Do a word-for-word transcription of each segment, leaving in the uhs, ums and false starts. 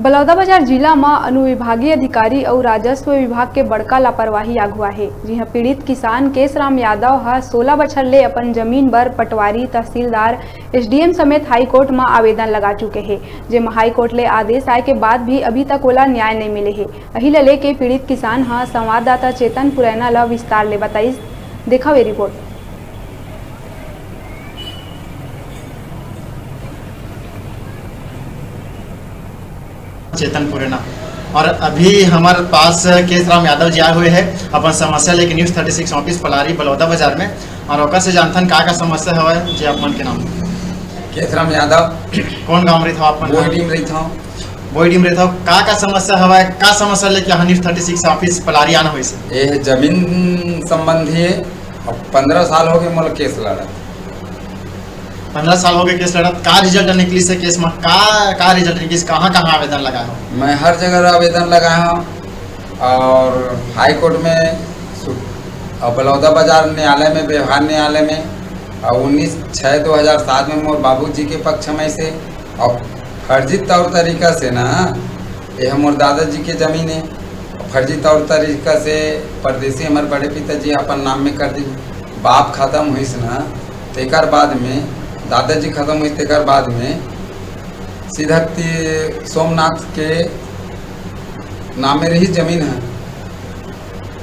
बलौदाबाजार जिला म अनुविभागीय अधिकारी अउ राजस्व विभाग के बड़का लापरवाही आघू आहे, जिहां पीड़ित किसान केशराम यादव ह सोलह बछर ले अपन जमीन बर पटवारी, तहसीलदार, एसडीएम समेत हाईकोर्ट म आवेदन लगा चुके हे, जेमा हाईकोर्ट ले आदेश आए के बाद भी अभी तक ओला न्याय नइ मिले हे। अही ल लेके पीड़ित किसान ह संवाददाता चेतन पुरैना ल विस्तार ले बताइस। देखव ये रिपोर्ट। चेतन पुरेना। और अभी हमारे पास केशराम यादव जी आए हुए हैं अपन समस्या लेके news thirty six office Palari Baloda बाजार में, और ओकर से जानथन का का समस्या हवय जे आप मन के नाम। केशराम यादव। कौन गांव रहिथव आप मन? बोईडीम रहिथव। बोईडीम रहिथव। का का समस्या हवय, का समस्या लेके यहाँ news thirty six office Palari आना होइस? ये जमीन संबंधी अब पंद्रह साल हो गए मोला केस लड़त। पंद्रह साल हो गए केस लड़त, का रिजल्ट निकलिस हे केस में? का का रिजल्ट निकलिस? कहाँ कहाँ आवेदन लगाए हो? मैं हर जगह आवेदन लगाए हूँ, और हाई कोर्ट में सु- और बलौदा बाजार न्यायालय में, व्यवहार न्यायालय में, और उन्नीस छः दो हज़ार सात में मोर बाबूजी के पक्ष में से, और फर्जी तौर तरीका से ना, ये मोर दादाजी के जमीन है, फर्जी तौर तरीका से परदेसी हमारे बड़े पिताजी अपन नाम में कर दी। बाप खत्म हुईस ना, तेकर बाद में, दादाजी खत्म हुई, तेकर बाद में सीधा ती-, सोमनाथ के नाम में रही जमीन है।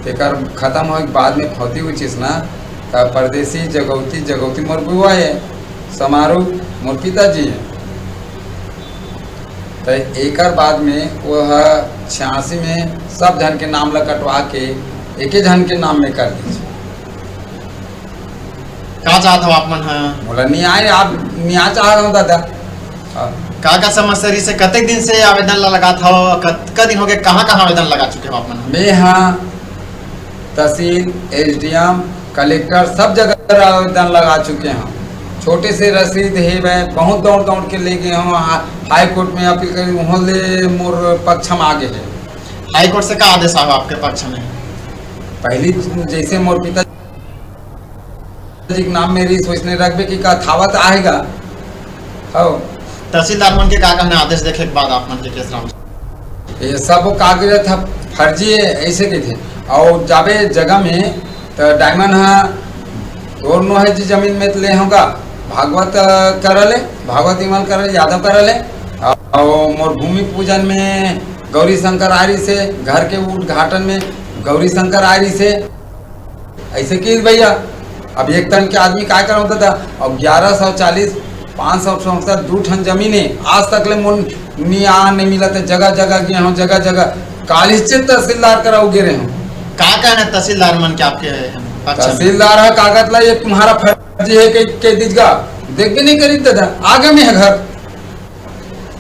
तेकर खत्म होए के बाद में फौती उचिस ना, त परदेसी जगौती, जगौती मोर बुआ है, समारू मोर पिताजी है। त एकर बाद में वो ह छियासी में सब झन के नाम ला कटवा के एके झन के नाम में कर दीजिए। का चाहत हो आप मन ह? मोला न्याय, आप न्याय चाहत हो दादा। हाँ। का का समस्या रहिस हे? कतेक दिन से आवेदन ला लगात हो? कतका दिन हो गए? कहाँ कहाँ आवेदन लगा चुके हो आप मन? मैं हाँ तहसील, एसडीएम, कलेक्टर सब जगह आवेदन लगा चुके हैं। छोटे से रसीद हे, मैं बहुत दौड़ दौड़ के ले गए हूँ, हा-, हाई कोर्ट में अपील करी, वहाँ ले मोर पक्ष में आ गए है। हाई कोर्ट से का आदेश आवा आपके पक्ष में? पहली जैसे मोर पिता जी के नाम में रहिस, वैसने रखबे कि का थावत आएगा। हो। तहसीलदार मन के का कहना आदेश देखे के बाद आप मन के केस राम? ये सब कागजात ह फर्जी है, ऐसे कहिथे। और जाबे जगह में तो डायमंड ह तोर नो है जी जमीन में तो ले होगा भागवत, अ, करले, भागवत इमल करले, यादव करले। और मोर भूमि पूजन में गौरी शंकर आ रही से, घर के उद्घाटन में गौरी शंकर आ रही से। ऐसे कि भैया, अब एक तन के आदमी काय करौं दादा? अब ग्यारह सौ चालीस, पाँच सौ चौसठ, दू ठन जमीन है, आज तक ले मोन न्याय नहीं मिला थे। जगह जगह गए हूँ, जगह जगह काली से तहसीलदार करा उगे रहे हूँ। का कहना तहसीलदार मन के आपके पक्ष में? तहसीलदार है कागज ला, ये तुम्हारा फर्जी है कि, के दीजगा, देख भी नहीं करी दादा, आगे में है घर।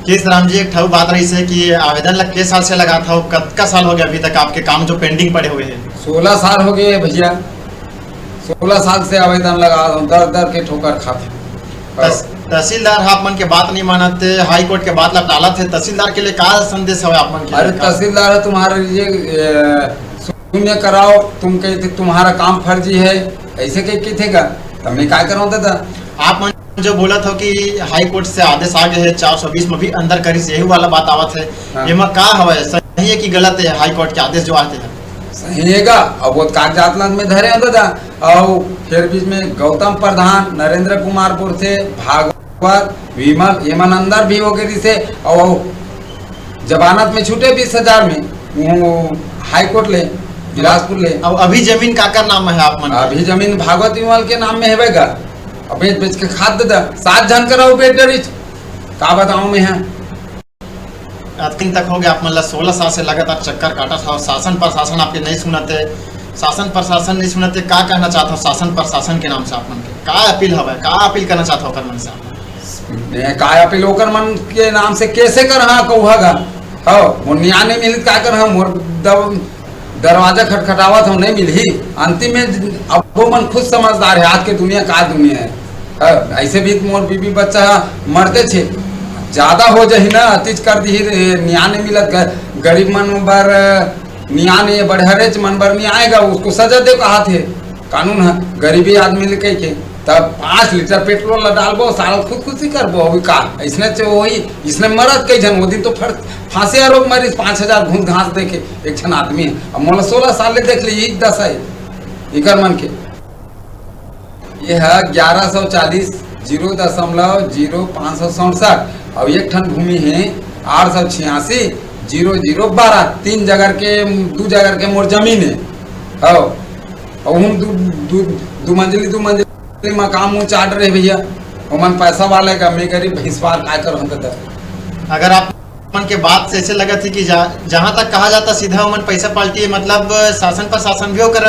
केस राम जी, एक ठऊ बात रहिस हे कि आवेदन ला के साल से लगात हव, कतका साल हो गया अभी तक आपके काम जो पेंडिंग पड़े हुए हैं? सोलह साल हो गए भैया, सोलह साल से आवेदन लगा रहा हूँ, दर दर के ठोकर खाते। तस-, तहसीलदार आप मन के बात नहीं मानत, हाई कोर्ट के बात ला टालत है, तहसीलदार के लिए का संदेश हवे आप मन के अरे लिए? का? तहसीलदार है तुम्हारे लिए, ए, शून्य कराओ, तुम कहते तुम्हारा काम फर्जी है, ऐसे कह के थे का? तब मैं क्या कराऊँ दादा? आप मन जो बोलत हो कि हाई कोर्ट से आदेश आ गए है, चार सौ बीस में भी अंदर करिस, यही वाला बात आवत है। हाँ। एमा का हवय, सही है कि गलत है हाई कोर्ट के आदेश जो आते हैं? सही है का? अब वो कागजात लन में धरे हैं दादा। और फिर बीच में गौतम प्रधान, नरेंद्र कुमार पुरसे, भागवत, विमल, ये मन अंदर भी हो गए से, और जमानत में छूटे बीस हजार में, वो हाई कोर्ट ले, बिलासपुर ले। अब अभी जमीन काकर नाम में है आप मन के? अभी जमीन भागवत विमल के नाम में हेबे गा। अब बेच बेच के खात दे दा। सात झन करा वो बेच डरिच। का बताऊं मैं है? अतकिन तक हो गया आप मन ला सोलह साल से लगातार चक्कर काटत हव, शासन प्रशासन आपके नहीं सुनत है। शासन प्रशासन नहीं सुनत है, का कहना चाहत हव शासन प्रशासन के नाम से आप मन के? का अपील हवय, का अपील करना चाहत हव ओकर मन से आप? मैं का अपील ओकर मन के नाम से कैसे करहा कहूहा गा? हव, मोर न्याय नहीं मिलित का करहा? मोर दब-, दरवाजा खटखटावत हव, नहीं मिलही। अंतिम में अब वो मन खुद समझदार है, आज के दुनिया का दुनिया है। हव, ऐसे भी मोर बीबी बच्चा मरते छे, ज्यादा हो जाही ना, अतिच कर दी, न्याय नहीं मिलत, ग-, गरीब मन बर न्याय नहीं, बढ़हरेच मन बर नहीं आएगा, उसको सजा दे कहा थे कानून है, गरीबी आदमी ले कह के। तब पाँच लीटर पेट्रोल ला डालबो, सारा खुदकुशी करबो। अभी का इसने च-, वही इसने मरत कई झन, वो दिन तो फर-, फांसी आरोप मरिस, पाँच हजार घूस घास देके एक झन आदमी है। अब मोला सोलह साल ले देख ले, यही दशा है इकर मन के। ये है ग्यारह सौ चालीस, जीरो दशमलव जीरो पाँच सौ सड़सठ, और एक ठन भूमि है आठ सौ छियासी, जीरो जीरो बारह। तीन जगह के, दू जगह के मोर जमीन है। हव, और हम दू, दू, दू मंजिली, दू मंजिली मकान मुँह चाट रहे भैया। ओमन पैसा वाले का, मैं गरीब भैंसवार काय कर हम तो। अगर आप मन के बात से ऐसे लगत है कि जा-, जहाँ तक कहा जाता सीधा ओमन पैसा पार्टी है, मतलब शासन प्रशासन भी ओकर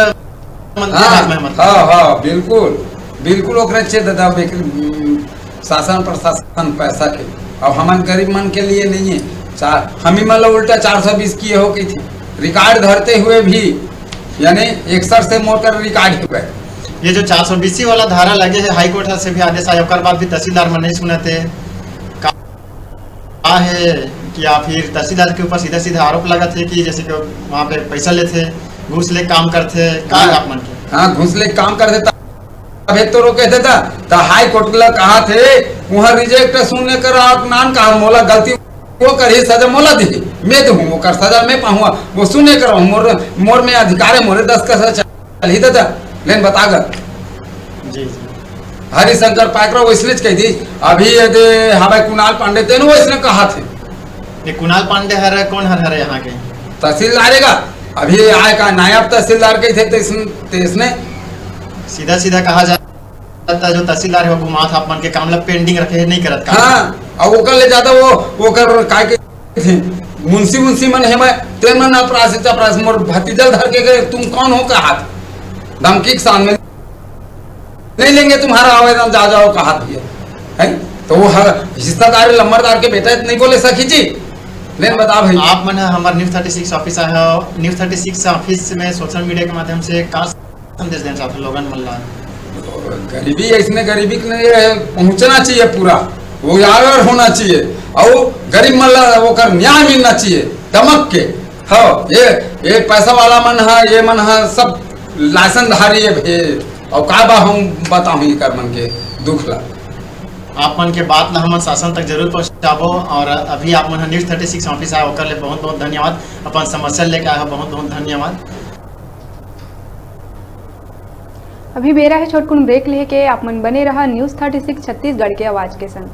मन के हाँ, हाथ में है, मतलब। हाँ, हाँ, बिल्कुल, बिल्कुल ओकरे चे दादा बेक-, उम, शासन प्रशासन पैसा के। अब हमन गरीब मन के लिए नहीं है। चा-, हमी मन ला उल्टा चार सौ बीस किए हो कही थी, रिकॉर्ड धरते हुए भी, यानी इकसठ से मोर कर रिकॉर्ड हुआ है। ये जो चार सौ बीसी वाला धारा लगे है, हाई कोर्ट से भी आदेश आया, ओकर बाद भी तहसीलदार मन नहीं सुनते। का, का है कि आप फिर तहसीलदार के ऊपर सीधा सीधा आरोप लगत है कि जैसे कि वहाँ पे पैसा लेते, घूस ले काम करते, का हाँ। आप मन के? हाँ, घूस ले काम करते, तभे तो रोके थे ता, ता हाई कोर्ट ला कहा थे, वहाँ रिजेक्ट सुनने कर आप नान कहा, मोला गलती वो करही, सजा मोला दिही, मैं दूँ, वो कर सजा मैं पाऊँ, वो सुने करो, मोर, मोर में अधिकार है, मोरे दस का सजा चलही दादा, लेन बता गा। जी, जी। हरिशंकर पाकरा वैसने कह दी, अभी यदि हमारे कुणाल पांडे तेन वैसने कहा थे। ये कुणाल पांडे हर कौन हर हर यहाँ के? तहसीलदार है का? अभी आए का नायब तहसीलदार कही थे, तो इसने, तो इसने सीधा सीधा कहा जाता जो तहसीलदार है वो घुमात आप मन के काम ला पेंडिंग रखे, नहीं करत काम। हाँ, और ओकर ले ज्यादा वो, ओकर काय के थे, मुंशी, मुंशी मन है मैं, तेन मन अपराध से चपराध मोर भतीजा धर के गए, तुम कौन हो कहा था? धमकी के सामने नहीं लेंगे तुम्हारा आवेदन, जा जाओ कहा था ये, है? तो वो हर हिस्सेदार लंबरदार के बेटा नहीं बोले सखी जी, लेन बता भाई। आप मन ह हमर न्यूज़ थर्टी सिक्स ऑफिस आए हो, न्यूज़ थर्टी सिक्स ऑफिस में सोशल मीडिया के माध्यम से का संदेश देना चाहते हो लोगन मन ला? गरीबी ऐसने गरीबी के नहीं है, पहुंचना चाहिए पूरा, वो यार होना चाहिए, और गरीब मन ला ओकर न्याय मिलना चाहिए दमक के। हाँ, ये, ये पैसा वाला मन है, ये मन है सब लाइसेंसधारी है भे, और का बा हम बताऊँ एकर मन के दुख ला। आप मन के बात ला हमन शासन तक जरूर पहुंचाबो, और अभी आप मन ह न्यूज़ थर्टी सिक्स ऑफिस आए, ओकर ले बहुत बहुत धन्यवाद। अपन समस्या लेके आए हो, बहुत बहुत धन्यवाद। अभी बेरा है छोटकुन ब्रेक लेके, आप मन बने रहा न्यूज़ थर्टी सिक्स छत्तीसगढ़ के आवाज के संग।